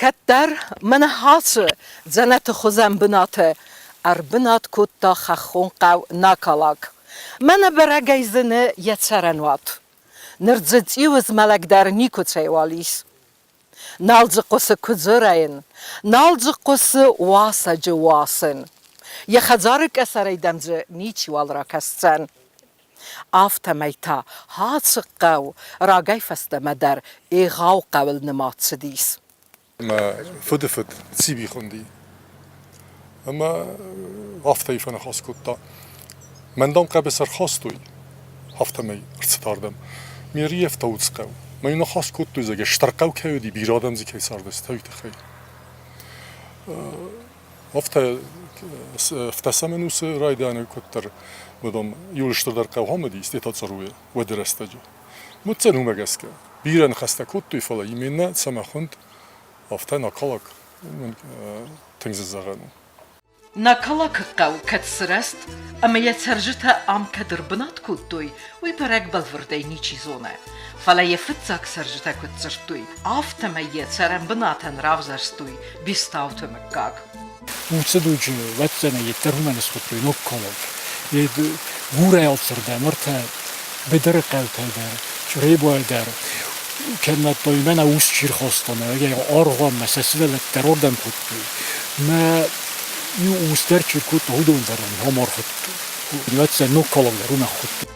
Кӕддӕр мӕнӕ ацы дзӕнӕты хуызӕн бынаты ӕрбынат кодта хӕххон хъӕу Накалак. Мӕнӕ бӕрӕгӕй зыны йӕ цӕрӕнуат. Ныр дзы цъиуызмӕлӕг дӕр никуыцӕйуал ис. Нал дзы хъуысы куыдзы рӕйын, нал дзы хъуысы уасӕджы уасын. Йӕ хӕдзары къӕсӕрӕй дӕм дзы ничиуал ракӕсдзӕн. Афтӕмӕй та ацы хъӕу рагӕй фӕстӕмӕ дӕр егъау хъӕуыл нымад цыдис. Мӕ фыдыфыд Циби хуынди. Ӕмӕ афтӕ фӕныхас кодта. Мӕн дам хъӕбыс ӕрхастой, афтӕмӕй ӕрцыд ардӕм. Ме рийӕфтауц хъӕу. Мӕ ныхас кодтой, зӕгъгӕ, стыр хъӕу кӕй уыди, бирӕ адӕм дзы кӕй цардысты, уый тыххӕй. Афтӕ ӕфтӕсӕм ӕнусы райдианы куыддӕр уыдон иу стырдӕр хъӕу ам уыди, Стетоцъруйы уӕды рӕстӕджы. Муццӕн уымӕ гӕсгӕ бирӕ ныхӕстӕ кодтой, фӕлӕ именно цӕмӕ хуынд, афтӕ Накалак тынг зын зӕгъӕн у. Накалакы хъӕу кӕд сырӕзт ӕмӕ йӕ цӕрджытӕ ам кӕд ӕрбынат кодтой, уый бӕрӕг бӕлвырдӕй ничи зоны. Фӕлӕ йӕ фыццаг цӕрджытӕ куыд дзырдтой, афтӕмӕй йӕ цӕрӕнбынатӕн равзӕрстой Бестауты мыггаг. Уыцы дуджы ӕвӕццӕгӕн йеддӕр уымӕн схуыдтой ног колок. Гурӕй алцырдӕм ӕртӕ быдыры хъӕутӕй дӕр, Чъребуайы дӕр кӕннӕдтой мӕнӕ ус чи рхаста, мӕ аргъуанмӕ сӕ сывӕллӕттӕ рардӕм кодтой. Мӕ иу ус дӕр чи ркодта, уыдон дӕр ам ӕрхуыдтой. Ӕвӕццӕгӕн ног колок дӕр уымӕн хуыдтой.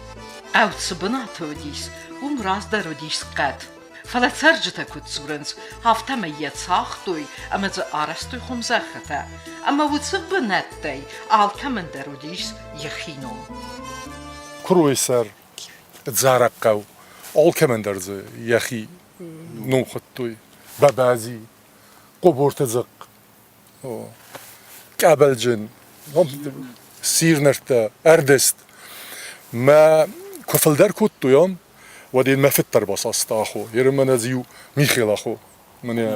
Хъӕу цы бынаты уыдис, уым раздӕр уыдис хъӕд. Фӕлӕ цӕрджытӕ куыд дзурынц, афтӕмӕй йӕ цагътой ӕмӕ дзы арӕзтой хуымзӕххытӕ, ӕмӕ уыцы бынӕттӕй алкӕмӕн дӕр уыдис йӕхи ном. Куыройы сӕр Дзарӕгхъӕу алкӕмӕн дӕр дзы йӕхи ном хуыдтой. Бабази, Къоборты дзыхъхъ, Къӕбӕлджын, Сирнӕрдтӕ, Ӕрдӕст. Мӕ куы фылдӕр кодтой ам, уӕд ын мӕ фыд дӕр басаста ахо. Ерын мӕнӕ дзы иу Михел ахо, мӕнӕ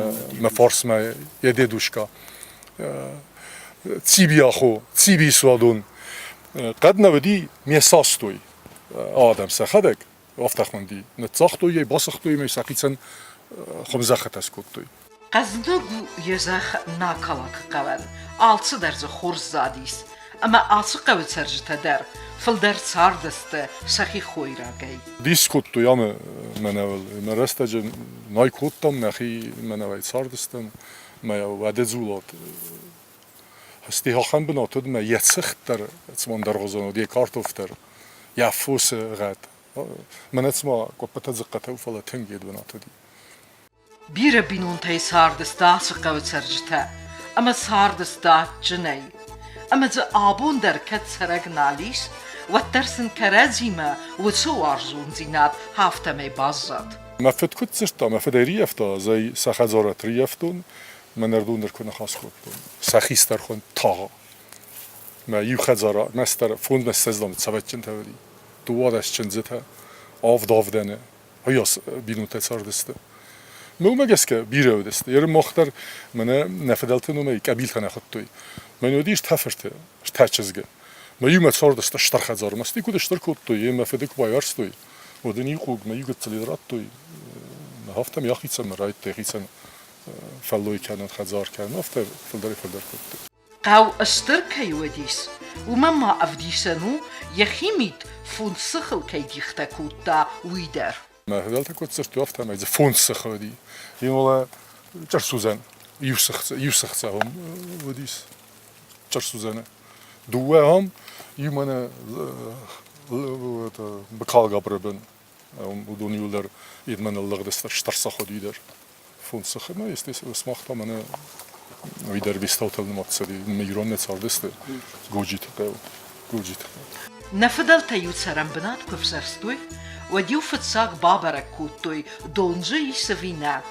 мӕ фарсмӕ йӕ дедушка. Циби ахо, Циби суадон. Хъӕд нӕ уыди, ме састой адӕм сӕхӕдӕг, афтӕ хуынди. Ныццагътой йӕ, басыгътой ӕмӕ сӕхицӕн хуымзӕххытӕ скодтой. Хъӕздыг у йӕ зӕхх Накалакы хъӕуӕн, алцыдӕр дзы хорз задис, ӕмӕ ацы хъӕуы цӕрджытӕ дӕр фылдӕр цардысты сӕхи хойрагӕй. Дис кодтой амы мӕнӕуыл. Мӕ рӕстӕджы най кодтам, нӕхи мӕнӕуӕй цардыстӕм. Мӕ уӕдӕ дзулат Стӕй ахӕм бынат уыд, мӕ йӕ цыхт дӕр цыма ӕндӕргъуызон уыд, йӕ картоф дӕр, йӕ фосы гъӕд. Мӕнӕ цыма къуыппытӕ дзыхъхъытӕ, фӕлӕ тынг йед бынат уыди. Бирӕ бинонтӕй цардысты ацы хъӕуы цӕрджытӕ ӕмӕ цардысты адджынӕй. Ӕмӕ дзы абон дӕр кӕд цӕрӕг нал ис, уӕддӕр сын кӕрӕдзимӕ уыцы уарзондзинад афтӕмӕй баззад. Мӕ фыд куыд дзырдта, мӕ фыд ӕрыййӕфта, ӕз ӕй сӕ хӕдзары ӕрыййӕфтон, мӕн ӕрдон дӕр куы ныхас кодтон. Сӕ хистӕр хуынд Тагъа. Мӕ иу хӕдзары мӕстӕр фондзмӕ ссӕдз цӕвӕджджынтӕ уыди. 12 чындзытӕ, авд авдӕны, уыйас бинонтӕ цардысты. Мӕ уымӕ гӕсгӕ бирӕ уыдысты. Ерын мах дӕр мӕнӕ нӕ фыдӕлты номӕй къӕбилтӕ нӕ хуыдтой. Мӕн уыдис ӕртӕ фырты, ӕртӕ чызгы. Мӕ иумӕ цардысты стыр хӕдзары. Мӕ куыд стыр кодтой, мӕ фыды куы байуӕрстой, уӕд ын иу хъуг мӕ иу гыццыл радтой. Афтӕ йӕхицӕн мӕ райдыдта йӕхицӕн фӕллой кӕнын, хӕдзар кӕнын, афтӕ фылдӕрӕй-фылдӕр кодтой. Хъӕу стыр кӕй уыдис, уымӕн ма ӕвдисӕн у, йӕхимид фондз сыхыл кӕй дихтӕ кодта, уый дӕр. Мӕ фыдӕлтӕ куыд дзырдтой, афтӕмӕй дзы фондз сыхы уыди. Иуӕлӕ чъырсудзӕн, иу сых, иу сых уыдис чъырсудзӕны. Дыууӕ ам, иу мӕнӕ Быкалгабыры бын. Уыдон иуылдӕр йедмӕ ныллыгъдысты стыр сых уыди дӕр. Фондз сыхы ма, естественно, смах та мӕнӕ уый дӕр Бестаутыл нымад цыди. Мӕ ирон нӕ цардысты Годжиты хъӕуы. Годжиты хъӕуы. Нӕ фыдӕлтӕ-иу цӕрӕнбынат куы ӕвзӕрстой, уӕд-иу фыццаг бабӕрӕг кодтой, дон дзы ис ӕви нӕ.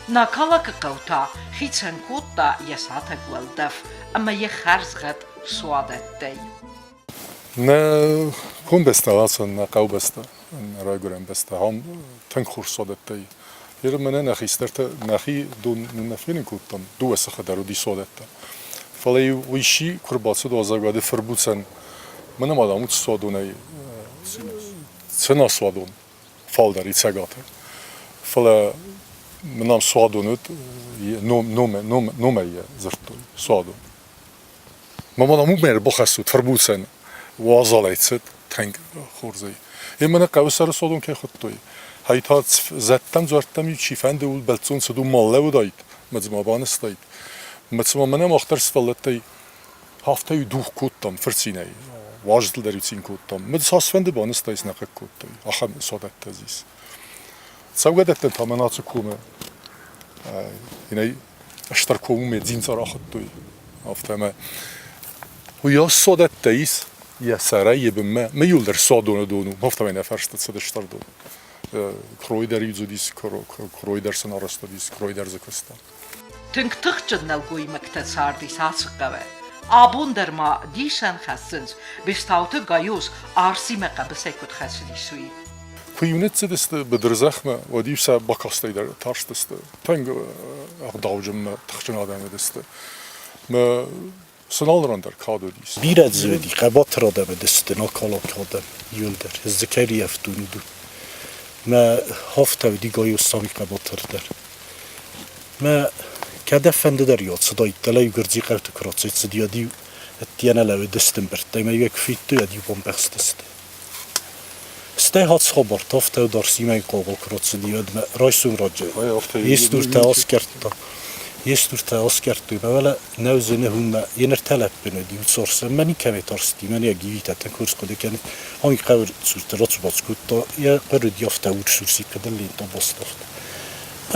Накалакы хъӕу та хицӕн кодта йӕ сатӕг уӕлдӕф ӕмӕ йӕ хӕрзгъӕд суадӕттӕй. Нӕ комбӕстӕ ацӕн, нӕ хъӕубӕстӕ, нӕ райгуырӕн бӕстӕ ам тынг хорз суадӕттӕй. Ер мӕнӕ нӕ хистӕртӕ нӕхи дон нӕ фенын кодтам, дыууӕ сыхы дӕр уыди суадӕттӕ. Фӕлӕ-иу уый сси, куы рбацыд уазӕг, уӕды фырбуцӕн мӕнӕ ма дам уыцы суадонӕй цына суадон фалдӕр и цӕгаты. Фӕлӕ Мын ам суадон уыд, номӕй йӕ дзырдтой, суадон. Мӕ мӕнӕ уымӕ ӕрбахӕссут фырбуцӕн, уазалӕй цыд тынг хорзӕй. Е мӕнӕ хъӕуы сӕры суадон кӕй хуыдтой. Хай та зӕдтӕм-дзуӕрттӕм-иу чи фӕнды, ууыл бӕлццон цыд, уым ма лӕууыдаид, мӕ дзы ма банызтаид. Мӕ цыма мӕнӕ мах дӕр сывӕллӕттӕй афтӕ-иу дугъ кодтам фырцинӕй, уазджытыл дӕр-иу цин кодтам. Мӕ цасфӕнды банызтаис, нӕ хъыг кодтой, ахӕм суадӕттӕ дзы ис. Цӕугӕдӕттӕн та мӕн ацы комы стыр комы дзинцъа рахуыдтой. Афтӕ ӕмӕ уыйас суадӕттӕ ис йӕ сӕрӕй йӕ бынмӕ. Мӕ иуылдӕр суадоны дон у, афтӕмӕй нӕ фӕрсты цыд стыр дон. Куырой дӕр иу дзы уыдис, куырой дӕр сын арӕзт уыдис, куырой дӕр дзы куыста. Тынг тыхджын нӕлгоймӕгтӕ цардис ацы хъӕуы. Абон дӕр ма дисӕн хӕссынц, Бестауты Гайоз арсимӕ хъӕбысӕй куыд хӕцыдис, уый. Куы-иу ныццыдысты быдырзӕхмӕ, уӕд-иу сӕ бакастӕй дӕр тарстысты. Тынг ӕгъдауджынмӕ тыхджын адӕм уыдысты. Мӕ сын алыран дӕр кад уыдис. Бирӕ дзы уыди хъӕбатыр адӕм уыдысты, накалак адӕм иуылдӕр. Дзы кӕрийӕфтон уыдон. Мӕ афтӕ уыди Гайоз сами хъӕбатыр дӕр. Мӕ кӕдӕфӕнды дӕр ацыдаид, дӕлӕ-иу гуырдзихъӕуты куы рацӕйцыди, уӕд-иу ӕддейӕ нӕ лӕууыдысты ӕмбырдтӕй, мӕ-иу ӕй куы федтой, уӕд-иу бамбӕхстысты. Стӕй хатт хабар афтӕ дӕр Симӕйы хъӕуыл куы рацыди, уӕд мӕ райсом раджы йе стуртӕ аскъӕрдта. Йе стуртӕ аскъӕрдтой, мӕ уӕлӕ нӕудзӕни уымӕ йе ныртӕ лӕппын уыди, уыцорсы мӕ никӕмӕй тарсти, мӕн йӕ гивитӕ тынг хорз хъуыды кӕны. Ам хъӕуы цурты рацу-бацу кодта, йӕ хъуыр уыди афтӕ урс-урсид, куыд ын лентӕ бастагъта.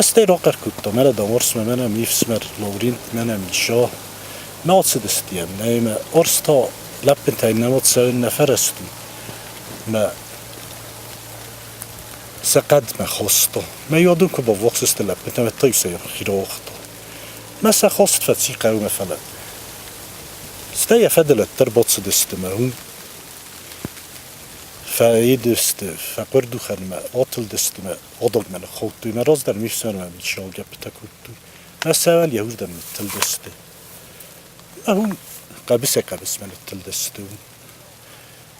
Стӕй рахъӕр кодта, мӕнӕ дам арсмӕ, мӕнӕ ме фсымӕр Лаврент, мӕнӕ Миша. Нӕ ацыдысты йӕм, нӕ ӕмӕ арс та лӕппынтӕй нӕ уӕд цӕуын нӕ фӕрӕзтой. Мӕ сӕ хъӕдмӕ хаста. Мӕ адон куы баввахс сты лӕппынтӕм, уӕд та-иу сӕ йӕхи рауагъта. Мӕ сӕ хаст фӕци хъӕумӕ, фӕлӕ стӕй йӕ фӕдыл ӕддӕр бацыдысты мӕ уым фӕедысты, фӕхъуырдухӕнмӕ атылдысты мӕ адагмӕ ныххаудтой. Мӕ раздӕр ме фсымӕрмӕ мичиуал гӕппытӕ кодтой. Мӕ сӕуӕл йӕ уырдӕм ныттылдысты. Мӕ уым хъӕбысӕй-хъӕбысмӕ ныттылдысты.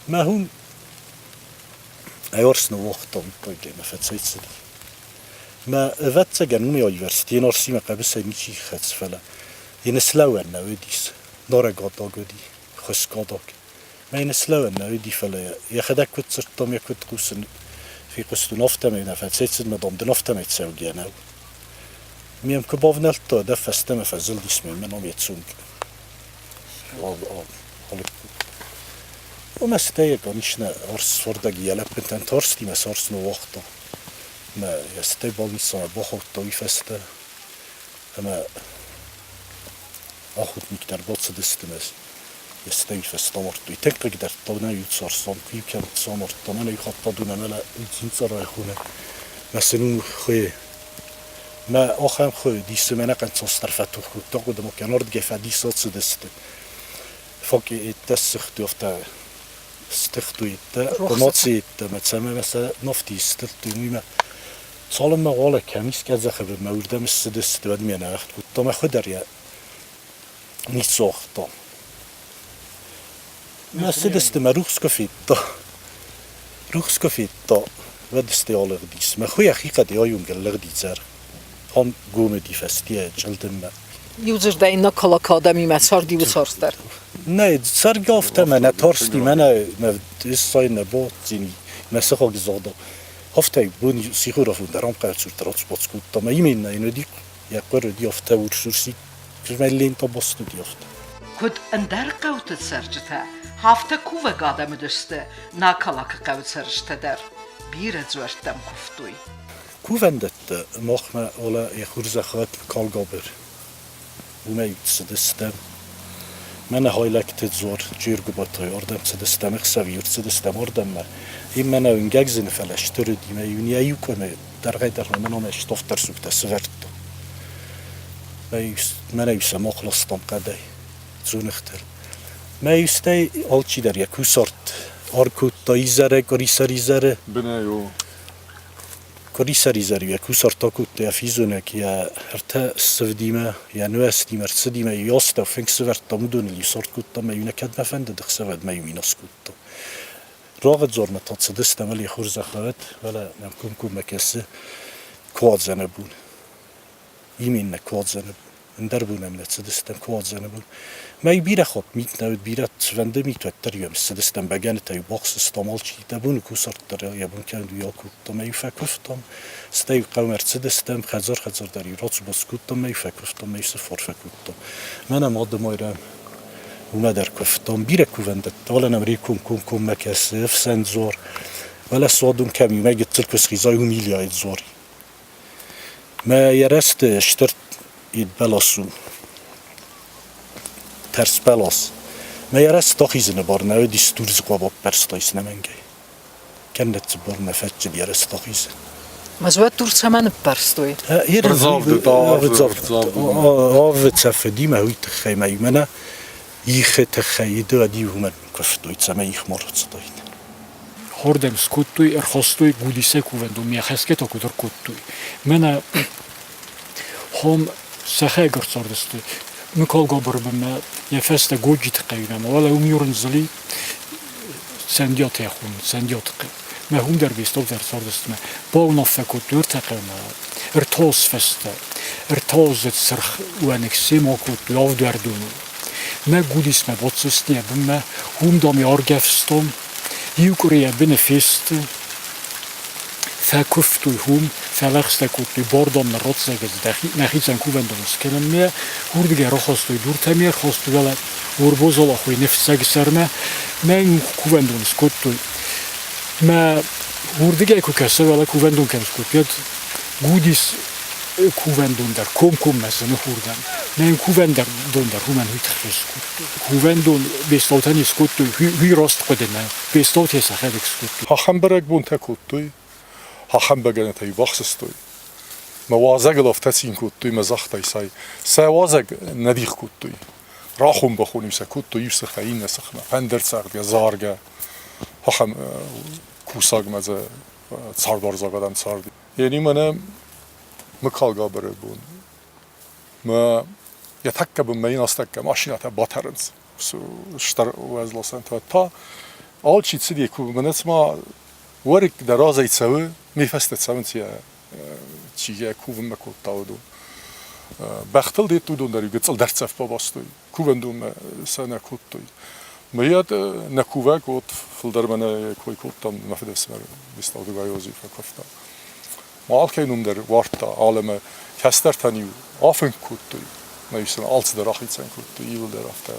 Мӕ уым ӕй арс ныууагъта уиппайгӕ мӕ фӕцӕйцыди. Мӕ ӕвӕццӕгӕн уымӕй аивӕрзт, йе нарсимӕ хъӕбысӕй ничи хӕцы, фӕлӕ йын слӕууӕн нӕ уыдис. Нарӕг адаг уыди, хуыскъ адаг. Мӕ йын слӕууӕн нӕ уыди, фӕлӕ йӕхӕдӕг куыд дзырдтам, йӕ куыд хъусын фехъуыстон, афтӕмӕй нӕ фӕцӕйцыд, мӕ дам дын афтӕмӕй цӕугӕ нӕу. Ме куы бавнӕлдта, дӕ фӕстӕмӕ фӕзылдис ме мӕ ном йӕ цонг. Омӕ стӕй конечно арс сфардӕг йӕ лӕппынтӕн тарсти мӕ сӕ арс ныууагъта. Мӕ йӕ стӕй больницӕмӕ бахаудта уый фӕстӕ ӕмӕ охотниктӕ ӕрбацыдысты мӕ йӕ стӕй уый фӕстӕ амардтой. Тынг хъыгдардта нӕ иу царцам, куы иу кӕрц амардта, мӕнӕ иу хатт адон ӕмӕ дзинцъарайы хонӕ. Мӕ сын уым хуы Мӕ ахӕм хуы дисы мӕнӕ къӕнцоцдӕр фӕтух кодта, хъуыды ма кӕн, ардыгӕй фӕдис ацыдысты. Фокъиттӕ ссыгътой, стыхтой, хъуымацъиттӕ мӕ цӕмӕ мӕ сӕ нофти стылдтой, уый мӕ цалынмӕ уалӕ кӕм ис къӕдзӕхы бынмӕ, уырдӕм ссыдысты, уӕд ме нӕрӕхт кодта, мӕ хуы дӕр йӕ ницы уагъта. Мӕ цыдысты, мӕ рухс куы федта, рухс куы федта, уӕд стӕй алыгъдис. Мӕ хо йӕхихъӕдӕй айонг ӕрлыгъди цӕр. Ам гом уыди фӕстейӕ чъылдыммӕ. Иудзырдӕй Накалак адӕмимӕ царди уыцы арс дӕр. Нӕ, цӕргӕ афтӕ мӕнӕ тарсти, мӕнӕ мӕ ссайын нӕ бацини, мӕ сыхаг загъта. Афтӕ бон сихорафон дӕр ам хъӕцуртӕ рацбац кодта. Мӕ именно йын уыди йӕ хъуыр уыди афтӕ урс-урсид, мӕ лента баст уыди афтӕ. Куыд ӕндӕр хъӕуты цӕрджытӕ, афтӕ кувӕг адӕм уыдысты Накалакы хъӕуы цӕрджытӕ дӕр. Бирӕ дзуӕрттӕм куывтой. Кувӕндӕттӕ махмӕ уӕлӕ йӕ хурзӕххӕт Калгабыр. Уымӕй цыдыстӕм. Мӕнӕ хайлӕгты дзуар Джергуыбатай ардӕм цыдыстӕм, ӕхсӕвиур цыдыстӕм ардӕммӕ. Им мӕнӕ уынгӕг зыны, фӕлӕ стыр уыди, мӕ иу йӕ иу къуымы дӕргъӕй-дӕргъмӕ мӕ номӕй ставддӕр сугтӕ сывӕрдта. Мӕнӕ-иу сӕ мах ластам хъӕдӕй, дзоныгътыл. Мӕ стӕй алчидӕр йӕ кусарт ӕркодта изӕрӕй, къуырисӕр изӕры. Бынӕй у. Къуырисӕр изӕры йӕ кусарт акодта йӕ физонӕг йӕ ӕртӕ ссывдимӕ, йӕ нуӕзтимӕ, ӕрцыдимӕ, йӕ астӕу фынг сывӕрдта, уыдоныл иу сарт кодта ӕмӕ-иу нӕ кӕдмӕ фӕндыд ӕхсӕвӕд мӕ-иу минас кодта. Рагъыдзормӕ та цыдыстӕм, ӕле хорзӕх уӕд, фӕлӕ нӕм комкоммӕ кӕсы куадзӕны бон. Именно куадзӕны ӕндӕр бон ӕм нӕ цыдыстӕм куадзӕны бон. Мӕ бирӕ хатт мит нӕ уыд, бирӕ цыфӕнды мит уӕддӕр-иу ӕм цыдыстӕм бӕгӕнытӕ-иу бахсыстам, алчи дӕ боны кусарт дӕр йӕ бон кӕд уый акодта, мӕ-иу фӕкуывтам. Стӕй-иу хъӕумӕ ӕрцыдыстӕм, хӕдзар-хӕдзар дӕр-иу рацу-бацу кодтам, мӕ-иу фӕкуывтам, мӕ-иу цы фар фӕкодтам. Мӕнӕ мады-Майрӕм уымӕ дӕр куывтам. Бирӕ кувӕндӕттӕ, уӕлӕ нӕм реком комкоммӕ кӕсы, ӕфсӕн дзуар. Уӕлӕ суадон кӕм и, мӕ гыццыл куы схизай, уым Ильяйы дзуар и. Мӕ йӕ рӕзты стыр бӕлас у, тӕрс бӕлас. Мӕ йӕ рӕзты ахизыны бар нӕ уыдис, дур дзы хъуамӕ аппӕрстаис ӕнӕмӕнгӕй. Кӕннӕд дзы бар нӕ фӕтчыд йӕ рӕзты ахизын. Ма уӕд дур цӕмӕн ныппӕрстой? Авы цӕфыдимӕ уый тыххӕй мӕ мӕнӕ ихы тыххӕй иды уымӕн куывтой, цӕмӕй их ма рацыдаид. Хордӕм скодтой, ӕрхастой Гудисӕ кувӕндонмӕ, хӕсгӕ та куыд ӕркодтой. Мӕнӕ хом сӕхӕг ӕрцардысты Мыкалгабыры бынмӕ, йӕ фӕстӕ Годжиты хъӕуимӕ, уӕлӕ уым иу рындзыли Цӕндиатӕ хонынц, Цӕндиаты хъӕу. Мӕ уым дӕр Бестол дӕр цардысты мӕ. Бауынаффӕ кодтой ӕртӕ хъӕумӕ, ӕртӕ фӕстӕ, ӕртӕ сырх уӕныг сем акодтой авд уӕрдоны. Мӕ Гудисмӕ бацыдысты йӕ бынмӕ, уым, дам, йӕ аргӕвстон. Иу къуыри йӕ быны фесты, фӕкуывтой уым, фӕлӕгъстӕ кодтой, бар, дам, нӕ ратдзӕгӕдз нӕхицӕн кувӕндон скӕнынмӕ. Уырдыгӕй рахастой дуртӕ ме рхастой уӕлӕ Урбозолахойы не фцӕг сӕрмӕ. Мӕ йын кувӕндон скодтой. Мӕ уырдыгӕй куы кӕса, уӕлӕ кувӕндон кӕм скодтой, уӕд Гудис кувӕндон дӕр комкоммӕ зыны хурдӕм. Мӕ йын кувӕндон дӕр уымӕн уый тыххӕй скодтой. Кувӕндон Бестаутӕ не скодтой, уый раст хъуыды нӕ. Бестаутӕ сӕхӕдӕг скодтой. Ахӕм бӕрӕгбонтӕ кодтой, ахӕм бӕгӕнытӕ-иу бахсыстой. Мӕ уазӕгыл афтӕ цин кодтой, мӕ загътай сай. Сӕ уазӕг нӕ дих кодтой. Рахон-бахон-иу сӕ кодтой иу сыхӕй иннӕ сыхмӕ, фӕндырдзӕгъдгӕ, заргӕ. Ахӕм кусагмӕ дзы цардуарзаг адӕм царди. Ени мӕнӕ Мыкалга бӕрӕгбон. Мӕ йӕ тӕккӕ бынмӕ йын астӕккӕ машинӕтӕ батӕрынц. Стыр уӕзласӕнтӕ та алчи цыди, куы мӕнӕ цыма уӕрыкк дӕ разӕй цӕуы, ме фӕстӕ цӕуынц йӕ чи йӕ кувынмӕ кодта, уыдон. Бӕхтыл дет уыдон дӕр гыццыл дӕрддзӕф бабастой, кувӕндонмӕ сӕ нӕ кодтой. Мыййаг нӕ кувӕг от фылдӕр мӕнӕ кой кодтам, мӕ фыдӕфсымӕр Бестауты Гайози фӕкуывта. Алкӕй ном дӕр уардта, алӕмӕ кӕстӕртӕн-иу афынг кодтой, мӕ-иу сын алцыдӕр ахицӕн кодтой, иуылдӕр афтӕ.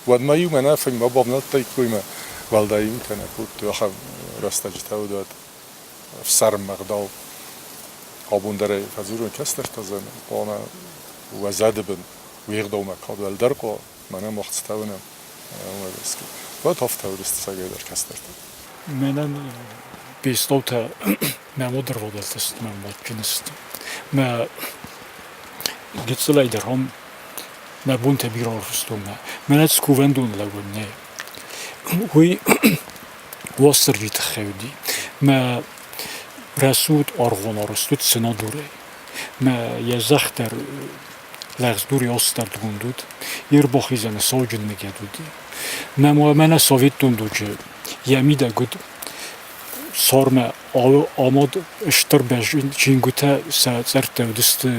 Уӕдмӕ-иу мӕнӕ фынгмӕ бавнӕлдтаиккой мӕ уӕлдай-иу кӕнӕ кодтой, ахӕм рӕстӕджытӕ уыд уӕд ӕфсарм ӕгъдау. Абон дӕр ӕй фӕдзурын кӕстӕртӕ зӕн, хъуамӕ уӕ зӕды бын уе гъдаумӕ кад уӕлдӕр хъуа, мӕнӕ мах цытӕ уынӕм, уымӕ гӕсгӕ. Уӕд афтӕ уыдысты цӕгӕйдӕр кӕстӕртӕ. Мӕнӕн Бестаутӕ мӕ модӕрвадӕлтӕ сты, мӕ мадджын сты. Мӕ гыццылӕй дӕр ам мӕ бонтӕ бирӕ ӕрвыстон. Мӕнӕ цы кувӕндон лӕууын, нӕ. Уый Уастырджи тыххӕй уыди. Мӕ рӕсугъд аргъуан арӕзт уыд Сенадурӕй. Мӕ йӕ зӕхх дӕр лӕгъздур астӕрдгонд уыд. Йе рбахизӕны сауджын ныгӕд уыди. Мӕ мӕнӕ советон дуджы йӕ мидӕг уыд цармӕ амад стыр чингуытӕ, сӕ цъӕрттӕ уыдысты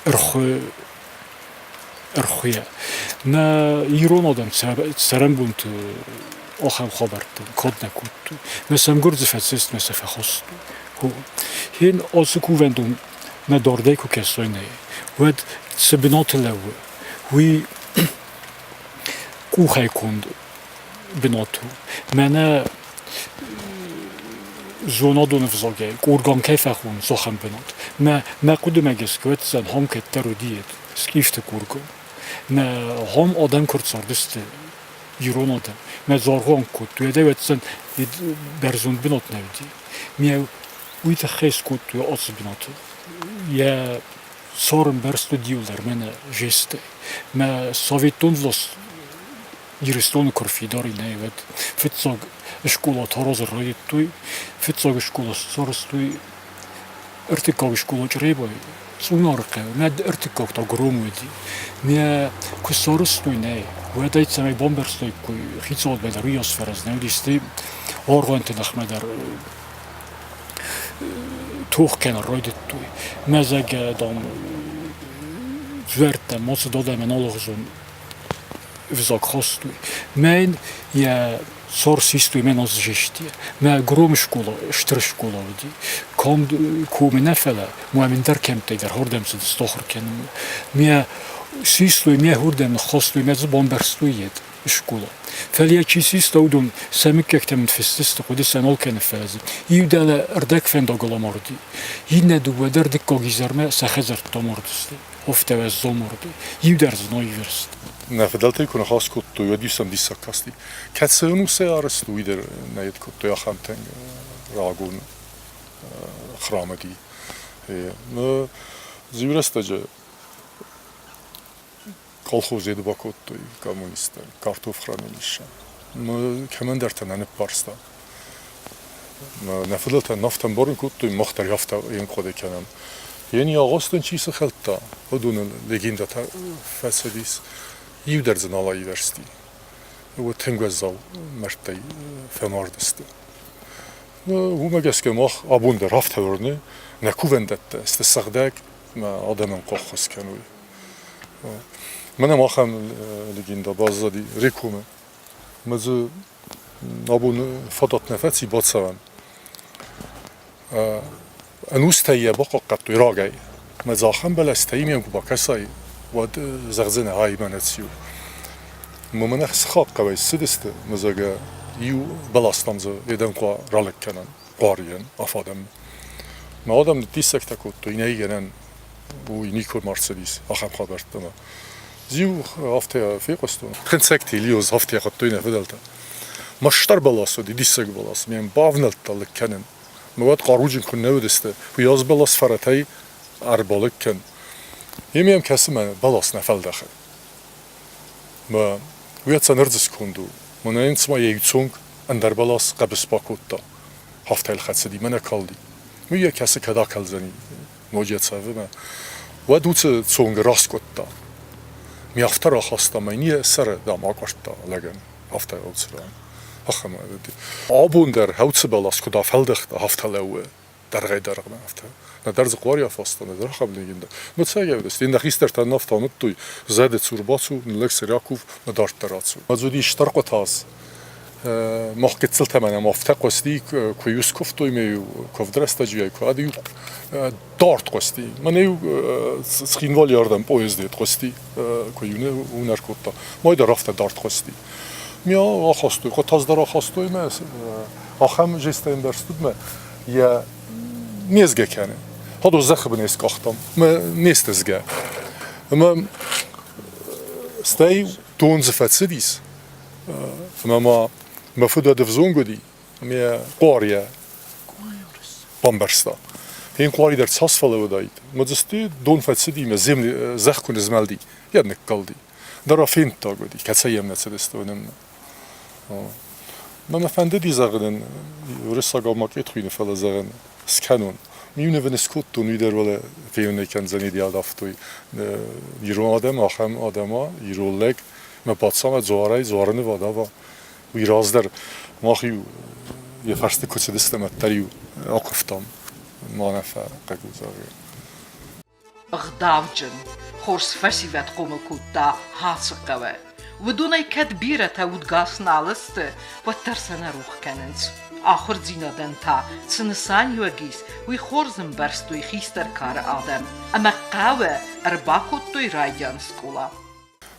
ӕрхуы ӕрхуыйӕ. Нӕ ирон адӕм цӕрӕнбонты ахӕм хабӕрттӕ кад нӕ кодтой. Мӕ сӕм гуырдзы фӕцыст, мӕ сӕ фӕхастой. Хин ацы кувӕндон мӕ дардӕй куы кӕсой нӕ, уӕд цы бынаты лӕууы, уый къухӕй конд бынат у. Мӕнӕ зонадон ӕвзагӕй къурган кӕй фӕхонынц, ахӕм бынат. Мӕ, мӕ хъуыдымӕ гӕсгӕ, ӕвӕццӕгӕн, хом кӕддӕр уыди скифты курган. Мӕ хом адӕм куы рцардысты, ирон адӕм, мӕ дзаргъуан кодтой, ӕвӕццӕгӕн, бӕрзонд бынат нӕ уыди. Ме уый тыххӕй скодтой ацы бынаты. Йӕ царын бӕрц уыд иуылдӕр мӕнӕ жестӕй. Мӕ советон власть Ирыстоны куы рфидар и, нӕ, уӕд фыццаг скъола Таразы райдыдтой, фыццаг скъола сарӕзтой, ӕртыккаг скъола Чъребайы, Цъунары хъӕуы, мӕ ӕртыккаг та Громы уыди. Мӕ куы сарӕзтой, нӕ, уӕд ӕй цӕмӕй бамбӕрстаиккой, хицауадмӕ дӕр уыйас фӕрӕз нӕ уыди, стӕй аргъуанты ныхмӕ дӕр. Тох кӕнын райдыдтой. Мӕ зӕгъгӕ, дам, дзуӕрттӕм ацыд адӕмӕн алыгъуызон ӕвзаг хастой. Мӕн йӕ сӕр систой, мӕн аззӕсти. Мӕ гром скъола, стыр скъола уыди. Канд комы нӕ, фӕлӕ мӕм ӕндӕр кӕмттӕй дӕр хордӕм цыдысты ахуыр кӕнынмӕ. Мӕ систой, мӕ хордӕм ныххастой, мӕ дзы бамбӕрстой йед. Скъола. Фӕлӕ йӕ чи систа, уыдон сӕ мыггӕгтӕм ныффысдзысты, хъуыды сӕ нал кӕны, фӕлӕ дзы иу дӕлӕ ӕрдӕгфӕндагыл амарди, иннӕ дыууӕ дӕр дыккаг изӕрмӕ сӕ хӕдзӕртты амардысты. Афтӕ уӕззау марди. Иу дӕр дзы нал ивӕрзт. Нӕ фыдӕлтӕй куы ныхас кодтой, уӕд-иу сӕм диссаг касти. Кӕцы ӕнусы арӕзт у, уый дӕр нӕ кодтой ахӕмтӕ рагон храм уыди. Иу рӕстӕджы колхоз еду бакодтой коммунисттӕ, картоф хранилище. Кӕмӕндӕртӕ нӕ ныббарста. Нӕ фыдӕлтӕ нафтӕ ӕмбарын кодтой, мах дӕр афтӕ ӕнхъуыды кӕнӕм. Йе агъуыстӕн чи сыхӕлдта, уыдоны легендӕтӕ фӕцыдис. Иу дӕр дзы нал аивӕрзти. Уӕд тынг уӕззау мӕрдтӕй фӕмардысты. Уымӕ гӕсгӕ мах абон дӕр афтӕ уырны, нӕ кувӕндӕттӕ сты сыгъдӕг, адӕмӕн хъахъхъӕс кӕной. Мӕнӕ махӕн легенда баззади Рекомы. Мӕ дзы абон фадат нӕ фӕци бацӕуӕн. Ӕнустӕй йӕ бахъахъхъӕдтой рагӕй. Мӕ дзы ахӕм бӕлӕстӕ имӕ куы бакӕсай, уӕд зӕгъдзынӕ, ай мӕнӕ циу. Мӕ мӕнӕ сыхаг хъӕуӕй ссыдысты, мӕ зӕгъгӕ, иу бӕлас дам дзы ведӕнхъуа ралыг кӕнӕм, хъуарийӕн, афадӕм. Мӕ адӕм ныддиссӕгтӕ кодтой, нӕй гӕнӕн, уый никуы ма рцыдис ахӕм хабӕрттӕ ӕмӕ Зиу афтӕ фехъуыстон. Хынцӕгты Елиоз афтӕ хуыдтой нӕ фыдӕлтӕ. Мастар бӕлас уыди, диссаг бӕлас. Ме бавнӕлдта лыг кӕнын. Мӕ уӕд хъаруджын куы нӕ уыдысты, уыйас бӕлас фӕрӕтӕй ӕрбалыг кӕн. Йе мӕм кӕсы мӕ бӕлас нӕ фӕлдӕхы. Мӕ уый ӕцӕнӕрдзы сконд у. Мӕнӕ йын цыма йӕ иу цонг ӕндӕр бӕлас хъӕбыс бакодта. Афтӕ йыл хӕцыди, мӕнӕ калди. Уый йӕ кӕсы кӕд акӕлдзӕни, ноджы йӕ цӕвы мӕ. Уӕд уыцы цонг раскъуыдта. Ме афтӕ рахаста мӕ йын йӕ сӕры, дам, акъуырдта лӕгӕн. Афтӕ ӕвцыран. Ахӕм абон дӕр хӕуцы бӕлас куыд афӕлдӕхта, афтӕ лӕууы дӕргъӕй-дӕргъмӕ афтӕ. Нӕдӕр дзы хъуари афаста, нӕдӕр ахӕм легендӕ. Ну цӕгӕвдӕст, иннӕ хистӕртӕ нафта амыдтой, зӕды цур бацу, ныллӕг сӕр акув, мӕ дарддӕр ацу. Ӕз уыди стыр хъуытаз. Мах гыццылтӕ мӕнӕ афтӕ хъуысти, куы-иу скуывтой ме-иу куывд рӕстӕджы куы ӕд-иу дард хъуысти. Мӕнӕ-иу Цхинвали ардӕм поездӕй хъуысти, куы-иу унӕр кодта. Мой дӕр афтӕ дард хъуысти. Ме ахастой, хъуытаз дӕр ахастой мӕ ахӕм жестӕй ӕмбӕрст уыд мӕ йӕ не згӕ кӕны. Ходо зӕххы бынӕй скъахтам, мӕ не стызгӕ. Ӕмӕ стӕй дон дзы фӕцыдис, ӕмӕ ма мӕ фыд уӕд ӕвзонг уыди, ӕмӕ йӕ хъуар йӕ бамбӕрста. Йын хъуари дӕр цас фӕлӕууыдаид, ӕмӕ дзы стӕй дон фӕцыди ӕмӕ зӕхх куы нызмӕлди, йӕ ныккалди. Дӕр фенддаг уыди, кӕцӕй йӕм нӕ цыдысты, уыдонмӕ. Мӕ мӕ фӕндыди зӕгъын, уырыссагау макъет хуыйны, фӕлӕ зӕгъын, скӕнон. Иу скодтон, уый дӕр уӕлӕ фенын кӕндзӕн идеал афтой. Ирон адӕм ахӕм адӕма, ирон лӕг, мӕ паддзахмӕ дзуарӕй дзуары ныв адава. Уый раздӕр мах-иу йӕ фӕрсты куы цыдыстӕм, уӕддӕр-иу акуывтам, ма нӕ фӕхъыг у, зӕгъгӕ. Ӕгъдауджын, хорз фӕсивӕд хъомыл кодта Хӕцы хъӕуы. Уыдонӕй кӕд бирӕтӕ удгас нал сты, уӕддӕр сӕ нӕ рох кӕнынц. Ахуырдзинадӕн та цы нысаниуӕг ис, уый хорз ӕмбӕрстой хистӕр кары адӕм ӕмӕ хъӕуы ӕрбакодтой райдиан скъола.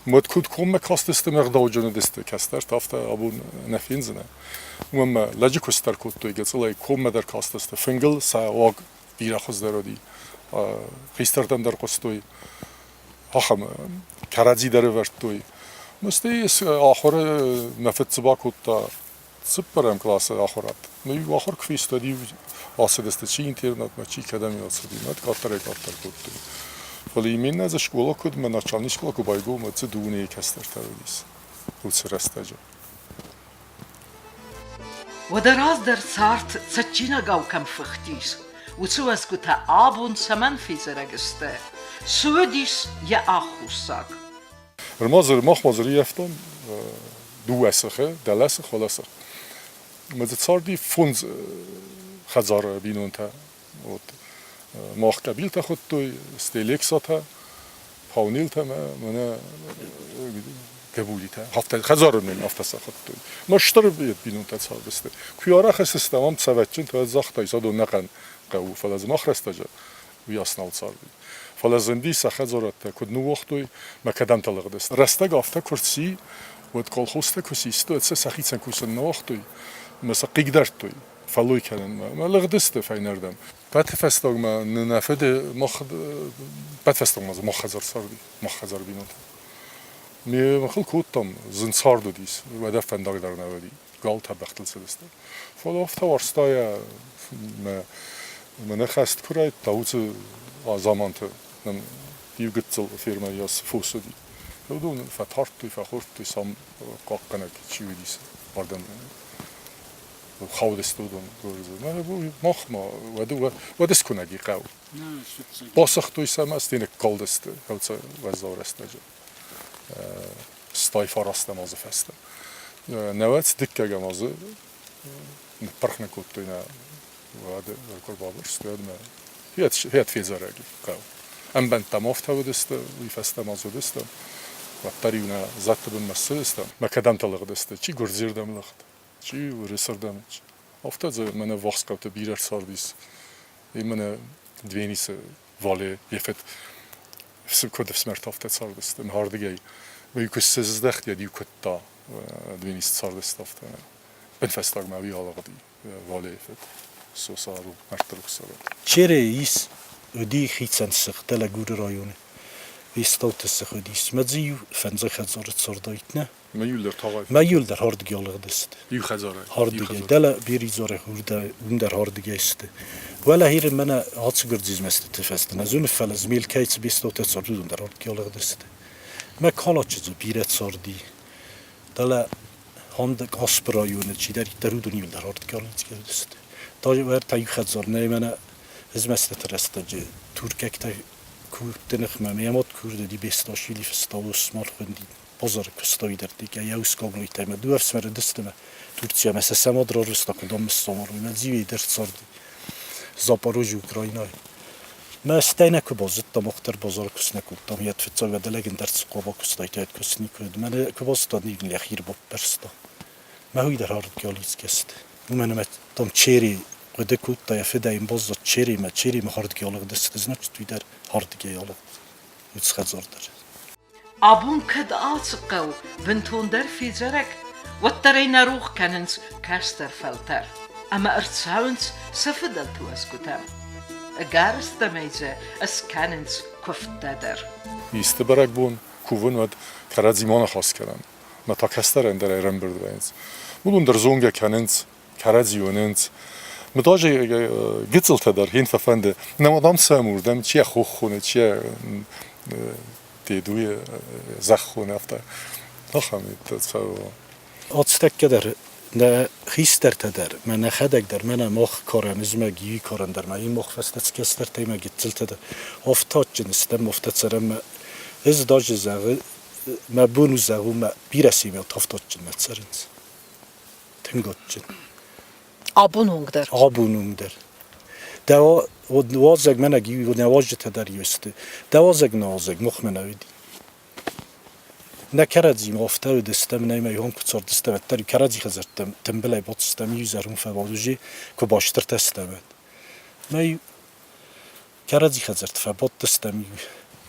Уӕд куыд коммӕ кастысты ме гъдауджын уыдысты кӕстӕртӕ, афтӕ абон нӕ фендзынӕ. Уымӕн мӕ лӕджы куыст дӕр кодтой гыццылӕй, коммӕ дӕр кастысты, фынгыл сӕ уаг бирӕ хуыздӕр уыди. Хистӕртӕм дӕр хъуыстой, ахӕм кӕрӕдзи дӕр ӕвӕрдтой. Стӕй ахуыры мӕ фыд цы бакодта, цыппӕрӕм къласы ахуырад. Ну, иу ахуыр куы фесты, уӕд-иу ацыдысты чи интернатмӕ, чи кӕдӕм ацыди, уӕд къаддӕрӕй-къаддӕр кодтой. Фӕлӕ именно дзы скъола куыд, мӕ начальник скъола куы байгом, уӕд дзы дунейы кӕстӕртӕ уыдис уыцы рӕстӕджы. Уӕдӕ раздӕр цард цӕджджинагау кӕм фыхтис, уыцы уӕзгуытӕ абон цӕмӕн федзӕрӕг сты? Цы уыдис йӕ аххосаг? Ӕрмадзы махмӕ дзы рыййӕфтам дыууӕ сыхы, дӕлӕсых, уӕлӕсых. Ӕмӕ дзы царди фондз хӕдзары бинонтӕ. Вот мах къӕбилтӕ хуыдтой, стӕй Лексатӕ, Паунилтӕ мӕ мӕнӕ Гӕбулитӕ. Афтӕ хӕдзары ном афтӕ сӕ хуыдтой. Ма стыр бинонтӕ цардысты. Куы арӕх ссыдыстӕм ам цӕвӕтджынтӕ, уӕд загътай, Садон нӕхъӕн хъӕу у, фӕлӕ дзы мах рӕстӕджы уыйас нал царди. Фӕлӕ зынди сӕ хӕдзарӕдтӕ куыд ныууагътой мӕ кӕдӕмтӕ лыгъдысты. Рӕстӕг афтӕ куы рци, уӕд колхозтӕ куы систой, уӕд сӕ сӕхицӕн кусын нӕ уагътой мӕ сӕ хъыгдардтой фӕллой кӕнынмӕ ӕмӕ лыгъдысты фӕйнӕрдӕм. Пӕты фӕстагмӕ нын нӕ фыды мах пӕт фӕстагмӕ дзы мах хӕдзар царди, мах хӕдзар бинонтӕ. Ме хыл кодтам, зын цард уыдис, уӕдӕ фӕндаг дӕр нӕ уыди, галтӕ бӕхтыл цыдысты. Фӕлӕ афтӕ уарзта йӕ мӕ мӕнӕ хӕст куы райдыдта, уыцы заманты нын иу гыццыл фермӕйы цы фос уыди, уыдон фӕтардтой, фӕхордтой, сам хъахъхъӕнӕг чи уыдис, ардӕм хаудысты уыдон. Махмӕ уӕд скуынӕг и хъӕу. Басыгътой сӕ ӕмӕ стӕй ныккалдысты хӕлцы уӕззау рӕстӕджы. Стай фарастӕм азы фӕстӕ. Науӕд дыккӕгӕм азы ныппырх нын кодтой нӕ уӕды куы ӕрбабырстой, уӕдмӕ хиад федзӕрӕг и хъӕу. Ӕмбӕндтӕм афтӕ уыдысты, уый фӕстӕ ма дзы уыдысты. Уӕддӕр-иу нӕ зӕдты бынмӕ ссыдыстӕм. Мӕ кӕдӕмтӕ лыгъдысты, чи гуырдзыйырдӕм лыгъд, чи уырысырдӕм. Афтӕ дзы мӕнӕ ввахс хъӕуты бирӕ ӕрцардис. И мӕнӕ Двенисы вале йӕ фыд куыд ӕфсымӕртӕ афтӕ цардысты. Мӕ ардыгӕй уый куы сыздӕхт, йӕд-иу куыдта Двенисы цардысты афтӕ. Бынфӕстагмӕ уый алыгъди Валейы фыд Сосару мӕрдты рухс цӕрӕд. Чере ис уыди хицӕн сых Дӕлӕгуры районы. Бестауты сых уыдис. Мӕ дзы иу фӕндзай хӕдзары цардаид, нӕ? Мӕ иу дӕр тагъай. Мӕ иу дӕр ардыгӕй алыгъдысты. Иу хӕдзарӕй. Ардыгӕй. Дӕлӕ Беридзорӕй уым дӕр ардыгӕй сты. Уӕлӕ Иры мӕнӕ ацы гуырдзизмӕстыты фӕстӕ нӕ зоны, фӕлӕ Змелкӕйы цы Бестаутӕ цард, уыдон дӕр ардыгӕй алыгъдысты. Мӕ Калачы дзы бирӕ царди. Дӕлӕ Ханды Каспы районы чидӕриддӕр уыдон иу дӕр ардыгӕй алыгъдысты. Та уӕртӕ иу хӕдзар нӕй мӕнӕ змӕстыты рӕстӕджы туркӕгтӕ курдты ныхмӕ мӕ мад курдыди Бесташвили фыста Осман хуынди базары куыстой дӕрдтикӕ йӕ ускагнойтӕ ӕмӕ дыууӕ ӕфсымӕры дысты ӕмӕ Турцийӕ сӕ сӕ мад рарвыста куыдам ныссамарой мӕ Дзиуейы дӕр царди Запорожье Украинӕйы. Мӕ стӕй нӕ куы базыдтам, мах дӕр базары куыст нӕ кодтам, йӕ фыццаг ӕдӕлӕгӕн дӕр цы хъуамӕ куыстаид, уӕд куыст никуы уыд. Мӕнӕ куы базыдтам, нивн йӕхи ӕрбаппӕрста. Мӕ уый дӕр ардыгӕй алидзгӕ цыд. Уымӕн ӕмӕ там Черри хъуыды кодта йӕ фыдӕй йын баззад Черримӕ, Черримӕ ардыгӕй алыгъдысты, значит, уый дӕр ардыгӕй алыгъд. Уыцы хӕдзар дӕр. Абон кӕд ацы хъӕу бынтондӕр федзӕрӕг, уӕддӕр ӕй нӕ рох кӕнынц кӕстӕр фӕлтӕр ӕмӕ ӕрцӕуынц сӕ фыдӕлты уӕзгуытӕм. Ӕгӕрыстӕмӕй дзы скӕнынц куывдтӕ дӕр. Исты бӕрӕгбон кувын, уӕд кӕрӕдзимӕ ныхас кӕнӕм. Мӕ та кӕстӕрӕн дӕр ӕрӕмбырд вӕййынц. Уыдон дӕр зонгӕ кӕнынц, кӕрӕдзи уынынц. Мыдазы гыццылтӕ дӕр хин фӕфӕнды. Нӕ мадам сӕм уырдӕм чи йӕ хох хоны, чи йӕ дедуйы зӕхх хоны, афтӕ. Ахӕм цӕуы. Ацтӕккӕ дӕр нӕ хистӕртӕ дӕр, мӕ нӕхӕдӕг дӕр, мӕнӕ мах карӕн, ызмӕг иуи карӕн дӕр, мӕ мах фӕстӕ цы кӕстӕртӕй мӕ гыццылтӕ дӕр, афтӕ адджын стӕм, афтӕ цӕрӕм. Ӕз даже зӕгъы, мӕ бон у зӕгъун, мӕ бирӕ семья афтӕ адджын нӕ цӕрынц. Тынг адджын. Абон онг дӕр? Абон онг дӕр. Дӕ уазӕг мӕнӕ нӕ уазджытӕ дӕр есты. Дӕ уазӕг нӕ уазӕг, махмӕ нӕ уыди. Нӕ кӕрӕдзимӕ афтӕ уыдыстӕм, нӕ ма ихон куы цардыстӕм, уӕддӕр кӕрӕдзи хӕдзӕрттӕм тымбылӕй бацыдыстӕм, иу изӕр уым фӕбадузи, куы бастыртӕ стӕм, уӕд. Мӕ кӕрӕдзи хӕдзӕртты фӕбадтыстӕм.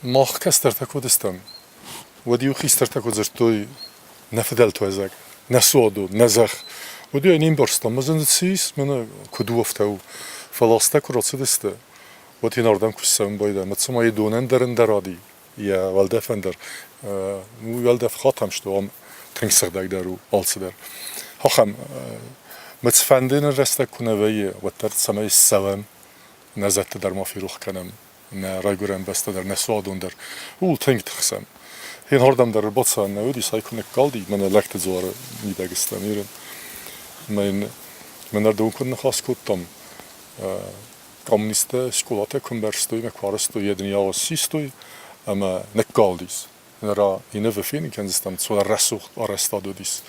Мах кӕстӕртӕ куы уыдыстӕм, уӕд-иу хистӕртӕ куы дзырдтой нӕ фыдӕлты уӕзӕг, нӕ суадон, нӕ зӕхх, уӕд-иу ӕй не мбӕрстам, ӕз ын цы ис, мӕнӕ куыд у, афтӕ у. Фӕлӕ азтӕ куы рацыдысты, уӕд йын ардӕм куы ссӕуын байдайӕм, уӕд цыма йӕ донӕн дӕр ӕндӕр ади, йӕ уӕлдӕфӕн дӕр. Уӕлдӕф хатӕм сты, ам тынг сыгъдӕгдӕр у алцыдӕр. Ахӕм мӕ цыфӕнды нын рӕстӕг куы нӕ вӕййы, уӕддӕр цӕмӕй ссӕуӕм, нӕ зӕдты дӕр ма ферох кӕнӕм, нӕ райгуырӕн бӕстӕ дӕр, нӕ суадон дӕр, ууыл тынг тыхсӕм. Хинхордӕм дӕр ӕрбацӕуӕн нӕ уыди, сай куы ныккалди, мӕнӕ лӕгты дзуары мидӕг стӕм Иры. Мӕ йын мӕнӕрдыгон куыд ныхас кодтам, коммунисттӕ скъолатӕ куы ӕмбӕрстой ӕмӕ куы арӕзтой, йӕ дын йӕ систой ӕмӕ ныккалдис. Ныр иннӕ фенын кӕндзыстӕм, цуа рӕсугъд арӕзтад уыдис.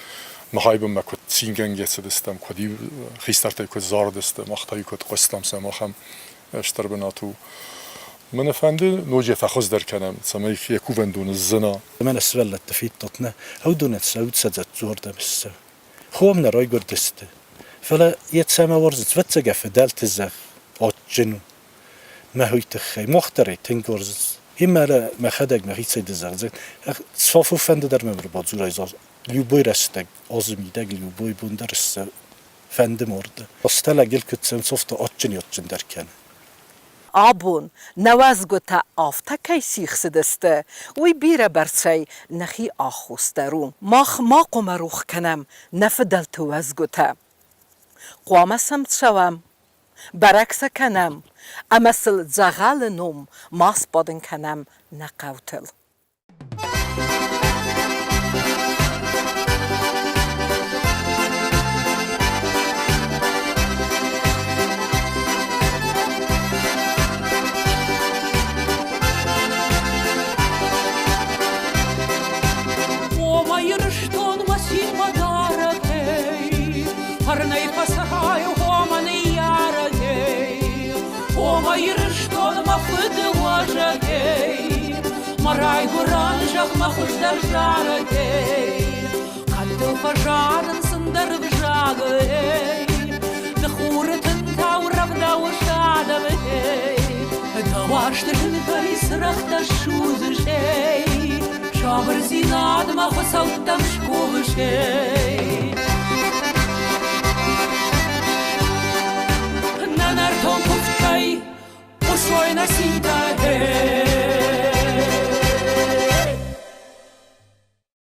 Махӕй бынмӕ куыд цингӕнгӕ цыдыстӕм, куыд-иу хистӕртӕй куыд зарыдысты, мах та-иу куыд хъуыстам сӕм, ахӕм. Стыр бынат у. Мӕн фӕнды ноджы фӕхуыздӕр кӕнӕм, цӕмӕй йӕ кувӕндоны сзына. Мӕнӕ сывӕллӕтты федтат нӕ, уыдонӕн сӕ удсӕдзӕт дзуардӕм ссӕуы. Хом нӕ райгуырдысты, фӕлӕ йӕ цӕмӕ уарзынц, ӕвӕццӕгӕн, фыдӕлты зӕхх адджын у. Мӕ уый тыххӕй мах дӕр ӕй тынг уарзынц. Имӕлӕ мӕхӕдӕг мӕхицӕй ды зӕгъдзӕн, цафо фӕнды дӕр мӕм ӕрбадзурай любой рӕстӕг, азы мидӕг любой бон дӕр ссӕуы. Фӕнды морды. Азтӕ лӕгыл куыд цӕуынц, афтӕ адджын-адджындӕр кӕны. Абон нӕ уӕзгуытӕ афтӕ кӕй сихсыдысты, уый бирӕбӕрцӕй нӕхи аххос дӕр у. Мах ма хъуамӕ рох кӕнӕм нӕ фыдӕлты уӕзгуытӕ. Хъуамӕ сӕм цӕуӕм, бӕрӕг сӕ кӕнӕм ӕмӕ сыл дзӕгъӕлы ном ма сбадын кӕнӕм нӕ хъӕутыл. О, мӕ Ирыстон, мӕ цин, мӕ дарӕгӕй, Фӕрнӕй фӕцӕрай, о, мӕ ныййарӕгӕй. О, мӕ Ирыстон, мӕ фыды уӕзӕгӕй, Мӕ райгуырӕн зӕхх мӕ хуыздӕр зарӕгӕй. Хъӕдтыл фӕзарынц ӕндӕр взагӕй, Ды хуры тынтау рӕвдауыс адӕмӕй. Дӕ уарзты зынтӕй цырӕгътӕ ссудзыс, эй, Сабырдзинадмӕ хуыцӕуттӕм скувыс, эй. Нӕ нӕртон куывдтӕй хъуысой нӕ цинтӕ.